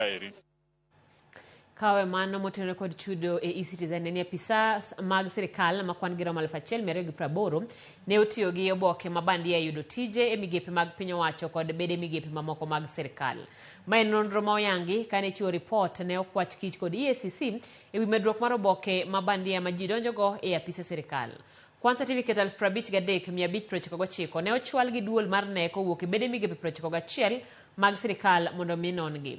Kaeri. Kawe mano motenore kod chudo e eCitizen ne ni apisas mag sirikal ma kwan gi romo 1280 ne otiyo gi oboke ma bandia e yudo tije e migepe mag piny owacho kod bede migepe mamoko mag sirikal. Ma en nonro ma oyangi kane ichiwo ripot ne okwach kich kod EACC e wi medruok mar oboke ma bandia ma ji donjogo e apise sirikal. Kwan certificate 53599 ne ochwal gi duol mar KNEC kowuok e bede migepe 91 mag sirikal mondo mi non-gi.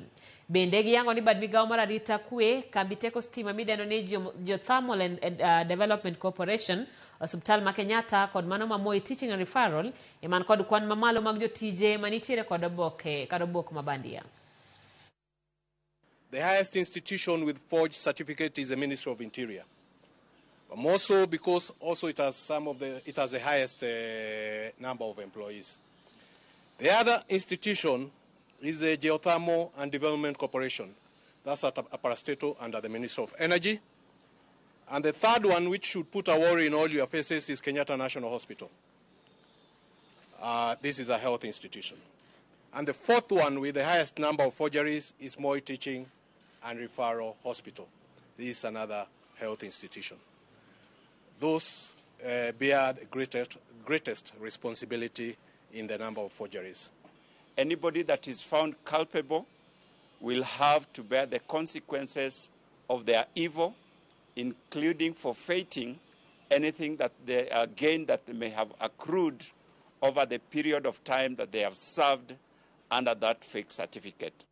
Bende giyango ni bad migawo mar arita kwe, kambi teko stima midendo ni Geothermal and Development Corporation, osiptal ma Kenyatta kod mano ma Moi Teaching and Referral eman kod kwan mamalo mag jotije manitiere kod oboke kod obok ma bandia. The highest institution with forged certificate is the Ministry of Interior. But more so because also it has some of the, it has the highest number of employees. The other institution is the Geothermal and Development Corporation. That's at a parastatal under the Ministry of Energy. And the third one, which should put a worry in all your faces, is Kenyatta National Hospital. This is a health institution. And the fourth one with the highest number of forgeries is Moi Teaching and Referral Hospital. This is another health institution. Those bear the greatest responsibility in the number of forgeries. Anybody that is found culpable will have to bear the consequences of their evil, including forfeiting anything that they gain that they may have accrued over the period of time that they have served under that fake certificate.